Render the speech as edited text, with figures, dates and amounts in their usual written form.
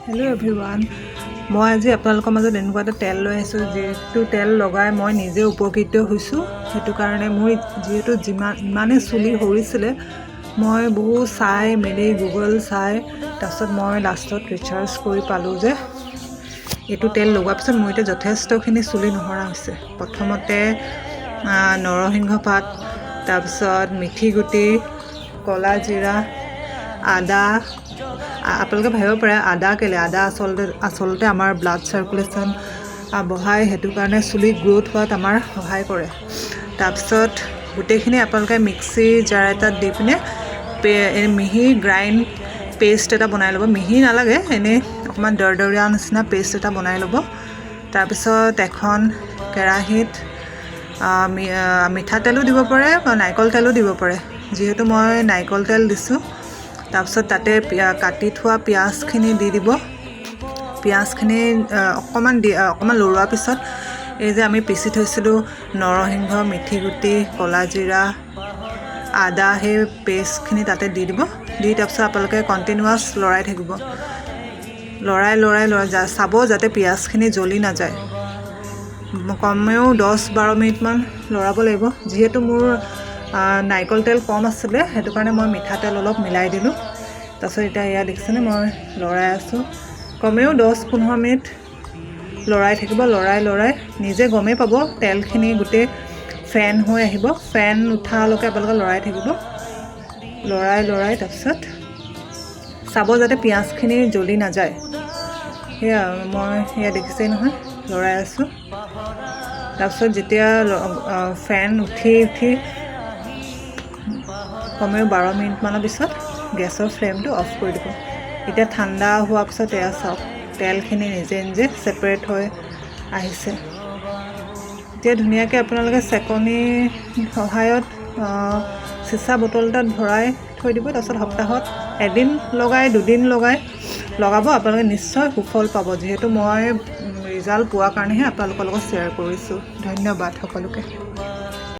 Hello' everyone, মই আজি আপোনালোকৰ মাজত এনেকুৱা এটা তেল লৈ আহিছোঁ, যিটো তেল লগাই মই নিজে উপকৃত হৈছোঁ। সেইটো কাৰণে মোৰ যিহেতু ইমানেই চুলি সৰিছিলে, মই বহু চাই মেলি, গুগল চাই, তাৰপিছত মই লাষ্টত ৰিচাৰ্চ কৰি পালোঁ যে এইটো তেল লগোৱাৰ পিছত মোৰ এতিয়া যথেষ্টখিনি চুলি নসৰা হৈছে। প্ৰথমতে নৰসিংহ পাত, তাৰপিছত মিথি গুটি, ক'লা জিৰা, আদা। আপোনালোকে ভাবিব পাৰে আদা কেলৈ? আদা আচলতে আমাৰ ব্লাড চাৰ্কুলেশ্যন বঢ়ায়, সেইটো কাৰণে চুলি গ্ৰ'থ হোৱাত আমাৰ সহায় কৰে। তাৰপিছত গোটেইখিনি আপোনালোকে মিক্সি জাৰ এটাত দি পিনে মিহি গ্ৰাইণ্ড পেষ্ট এটা বনাই ল'ব। মিহি নালাগে, এনেই অকণমান দৰদৰীয়া নিচিনা পেষ্ট এটা বনাই ল'ব। তাৰপিছত এখন কেৰাহীত মিঠাতেলো দিব পাৰে বা নাৰিকল তেলো দিব পাৰে। যিহেতু মই নাৰিকল তেল দিছোঁ। তাৰপিছত তাতে কাটি থোৱা পিঁয়াজখিনি দি দিব। পিঁয়াজখিনি অকণমান লৰোৱাৰ পিছত এই যে আমি পিচি থৈছিলোঁ নৰসিংহ, মিথি গুটি, ক'লা জিৰা, আদা, সেই পেষ্টখিনি তাতে দি দিব। দি তাৰপিছত আপোনালোকে কণ্টিনিউৱাছ লৰাই থাকিব। লৰাই লৰাই লৰাই চাব যাতে পিঁয়াজখিনি জ্বলি নাযায়। কমেও 10-12 মিনিটমান লৰাব লাগিব। যিহেতু মোৰ নাৰিকল তেল কম আছিলে, সেইটো কাৰণে মই মিঠাতেল অলপ মিলাই দিলোঁ। তাৰপিছত এতিয়া এয়া দেখিছেনে, মই লৰাই আছোঁ। কমেও 10-15 মিনিট লৰাই থাকিব। লৰাই লৰাই নিজে গমেই পাব, তেলখিনি গোটেই ফেন হৈ আহিব। ফেন উঠালৈকে আপোনালোকে লৰাই থাকিব। লৰাই লৰাই তাৰপিছত চাব যাতে পিঁয়াজখিনি জ্বলি নাযায়। সেয়া মই সেয়া দেখিছেই নহয়, লৰাই আছোঁ। তাৰপিছত যেতিয়া ফেন উঠি উঠি কমেও 12 মিনিটমানৰ পিছত গেছৰ ফ্লেমটো অফ কৰি দিব। এতিয়া ঠাণ্ডা হোৱাৰ পিছত এয়া চাওক, তেলখিনি নিজে নিজে ছেপাৰেট হৈ আহিছে। এতিয়া ধুনীয়াকৈ আপোনালোকে চেকনিৰ সহায়ত চিচা বটল এটাত ভৰাই থৈ দিব। তাৰপিছত সপ্তাহত এদিন লগাই, দুদিন লগাই লগাব, আপোনালোকে নিশ্চয় সুফল পাব। যিহেতু মই ৰিজাল্ট পোৱাৰ কাৰণেহে আপোনালোকৰ লগত শ্বেয়াৰ কৰিছোঁ। ধন্যবাদ সকলোকে।